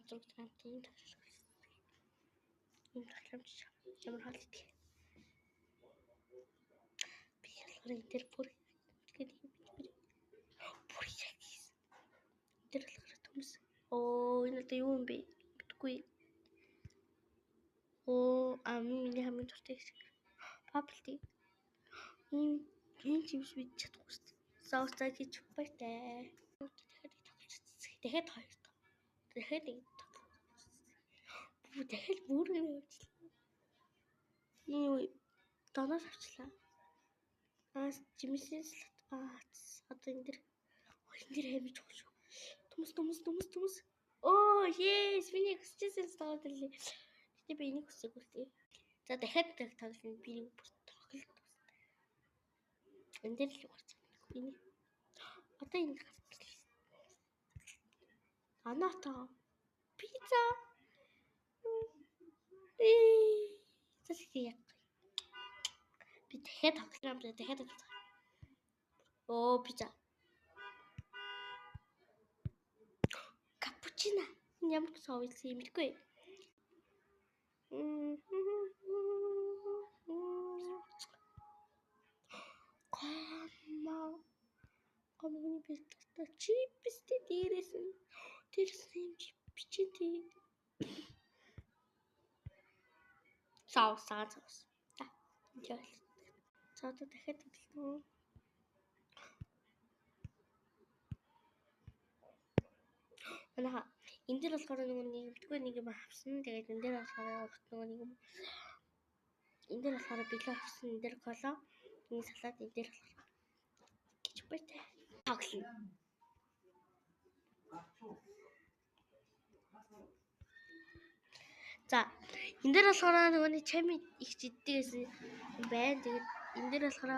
зураг хамт ийм тоглоом. Ийм тоглоомч ямар хоол идэх. Би болохоор энэ дээр бүр гэдэг бүр яг хийсэн. Энэ дээр болохоор төмс. Оо, энэ одоо юу юм бэ? Мэдгүй. Оо, миний хамгийн дуртай хэсэг. Bubble tea. Ийм чимс би чадахгүй шүү дээ. Соус хийж баяртай. Дахиад тоглож дахиад хоёр тоо. Дахиад нэг тоглож. Бүр дахиад бүр явуулчихлаа. Энэ юу доноос авчлаа. Аа, жимсийн салат. Аа, одоо энэ дэр энэ дэр амар чухал шүү. Төмс төмс төмс төмс. Оо, yes, миний хүсчихсэн салат ирлээ. Гэтэ би энийг хүсээгүй л дээ. За дахиад тоглоно. Би нэг бүр тоглолт. Энэ дээр л гарч байгаа. Энэ одоо энэ гарчлаа. Аната пицца. Ээ. Яг. Би дахиад тоглоом дахиад тоглох. Оо, пицца. Капучино. Энэ ямар соус юм мэдгүй. Гамма. Гамны пицца чипстэй дээрээс нь дээрээс нь юм бичээтэй. Соус соус. За. За одоо дахиад тоглоно. Манайха энэ дээр болохоор нөгөө нэг мэдгүй нэг юм авсан. Тэгээд энэ дээр болохоор нөгөө нэг юм. Энэ дээр болохоор бэлэг авсан. Энэ дээр кола, энэ салат, энэ дээр болохоор гэж баяртай. Тоглоно. За энэ дээр болохоор нөгөө нэг чами их жиддэг гэсэн юм байна. Тэгээд энэ дээр болохоор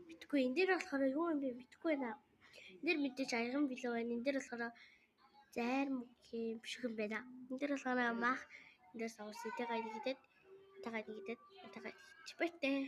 мэдгүй. Энэ дээр болохоор юу юм бэ мэдгүй байна. Энэ дээр мэдээж аяган бэлэг байна. Энэ дээр болохоор зайрмаг юм шиг юм байна. Энэ дээр болохоор мах, энэ дээр соус, этэйгээ нэгдээд, этэйгээ нэгдээд, этэйгээ чипэтэй.